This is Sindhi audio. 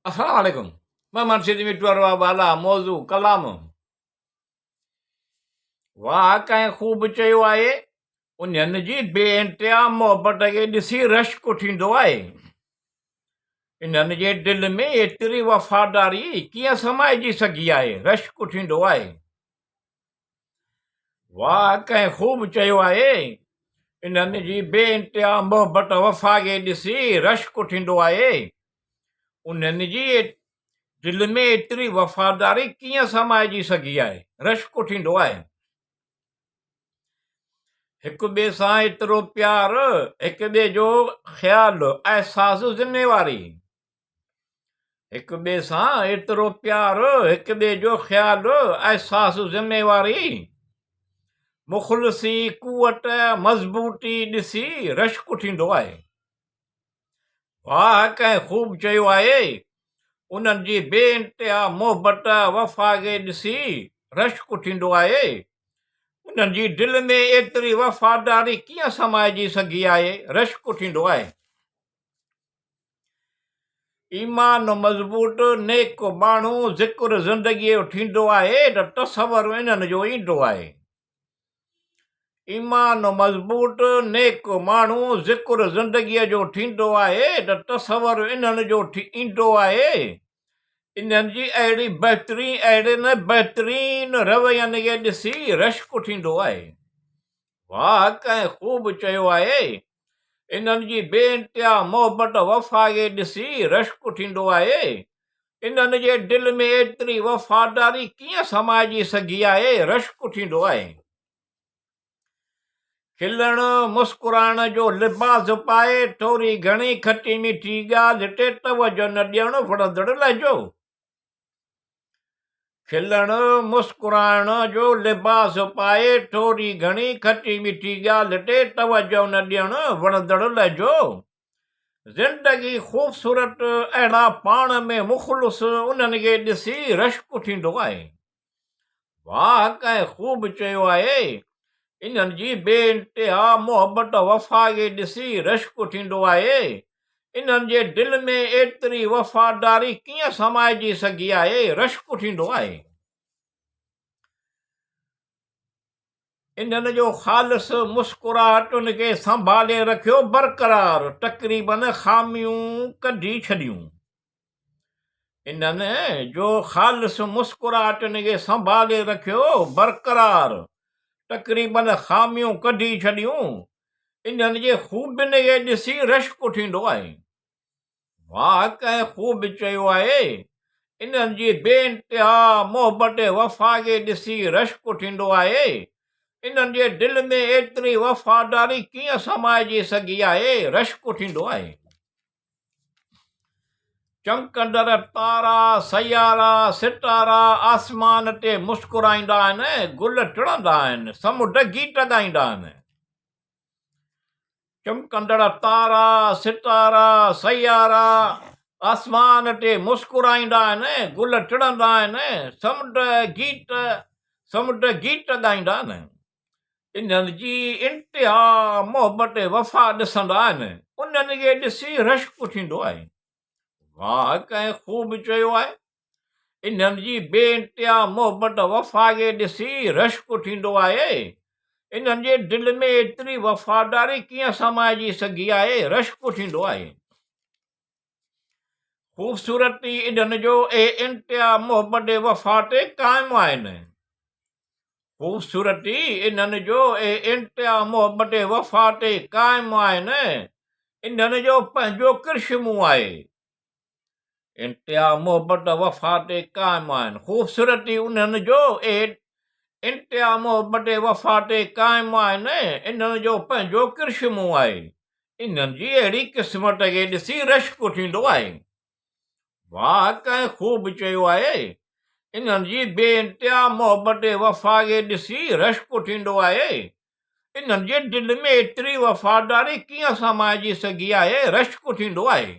السلام عليڪم مهمان سيد مٽو ارباب بالا موضوع ڪلام واهه ڪنهن خوب چيو آهي انهن جي بي انتها محبت کي ڏسي رشڪ ٿيندو آهي انهن جي دل ۾ ايتري وفاداري ڪيئن سمائجي سگهي آهي رشڪ ٿيندو آهي واهه ڪنهن خوب چيو آهي، انهن جي بي انتها محبت وفا کي ڏسي رشڪ ٿيندو آهي. انهن جي دل ۾ ايتري وفاداري ڪيئن سمائجي سگهي آهي، رشڪ ٿيندو آهي. هڪ ٻئي سان ايترو پيار، هڪ ٻئي جو خيال، احساس ذميواري. هڪ ٻئي سان ايترو پيار، هڪ ٻئي جو خيال، احساس ذميواري، مخلصي، قوت، مضبوطي ڏسي رشڪ ٿيندو آهي. واهه ڪنهن خوب چيو آهي، انهن جي بي انتها محبت، وفا کي ڏسي رشڪ ٿيندو آهي. انهن جي دل ۾ ايتري وفاداري ڪيئن سمائجي سگهي آهي، رشڪ ٿيندو آهي. ايمان مضبوط، نيڪ ماڻهو ذڪر زندگيء جو ٿيندو آهي ته تصور انهن جو ايندو آهي. ايمان مضبوط، نيڪ ماڻهو ذڪر زندگيء جو ٿيندو آهي ته تصور انهن جو ايندو آهي. انهن جي اهڙي بهترين اهڙين بهترين روين کي ڏسي رشڪ ٿيندو آهي. واهه ڪنهن خوب چيو آهي، انهن جي بي انتها محبت وفا کي ڏسي رشڪ ٿيندو آهي. انهن جي دل ۾ ايتري وفاداري ڪيئن سمائجي سگهي آهي، رشڪ ٿيندو آهي. کلڻ مسڪرائڻ جو لباس پائي ٿوري گهڻي کٽي مٺي ڳالهه تي توجه نه ڏيڻ وڻندڙ لهجو. کلڻ مسڪرائڻ جو لباس پائي ٿوري گهڻي کٽي مٺي ڳالهه تي توجه نه ڏيڻ وڻندڙ لهجو. زندگي خوبصورت اهڙا پاڻ ۾ مخلص انهن کي ڏسي رشڪ ٿيندو آهي. واهه ڪنهن خوب چيو آهي، انهن جي بي انتها محبت وفا کي ڏسي رشڪ ٿيندو آهي، انهن جي دل ۾ ايتري وفاداري ڪيئن سمائجي سگهي آهي، رشڪ ٿيندو آهي. انهن جو خالص مسڪراهٽن کي سنڀالي رکيو برقرار تقريبن خاميون ڪڍي ڇڏيون. انهن جو خالص مسڪراهٽن کي سنڀالي رکيو برقرار، تقريبن خاميون ڪڍي ڇڏيون، انهن جي خوبين کي ڏسي رشڪ ٿيندو آهي. واهه ڪنهن خوب چيو آهي، انهن جي بي انتها محبت وفا کي ڏسي رشڪ ٿيندو آهي، انهن جي دل ۾ ايتري وفاداري ڪيئن سمائجي سگهي آهي، رشڪ ٿيندو آهي. چمڪندڙ تارا، سيارا، ستارا آسمان تي مسڪرائيندا آهن، گل ٽڙندا آهن، سمنڊ گيت ڳائيندا آهن. چمڪندڙ تارا، ستارا، سيارا آسمان تي مسڪرائيندا آهن، گل ٽڙندا آهن، سمنڊ گيت سمنڊ گيت ڳائيندا آهن. انهن جي انتها محبت ۽ وفا ڏسندا آهن، انهن کي ڏسي رشڪ ٿيندو آهي. واهه ڪنهن خوب چيو آهي. انهن جي بي انتها محبت وفا کي ڏسي رشڪ ٿيندو آهي. انهن جي دل ۾ ايتري وفاداري ڪيئن سمائجي سگهي آهي، رشڪ ٿيندو آهي. خوبصورتي انهن جو اي انتها محبت وفا تي قائم آهن. خوبصورتي انهن جو اي انتها محبت وفا تي قائم آهن. انهن جو پنهنجو ڪرشمو آهي. انتها محبت وفا تي قائم آهن. خوبصورتي انهن جو اي انتها محبت وفا تي قائم آهن. انهن جو پنهنجو ڪرشمو آهي. انهن جي اهڙي قسمت کي ڏسي رشڪ ٿيندو آهي. واهه ڪنهن خوب چيو آهي. انهن جي بي انتها محبت ۽ وفا کي ڏسي رشڪ ٿيندو آهي. انهن جي دل ۾ ايتري وفاداري ڪيئن سمائجي سگهي آهي، رشڪ ٿيندو آهي.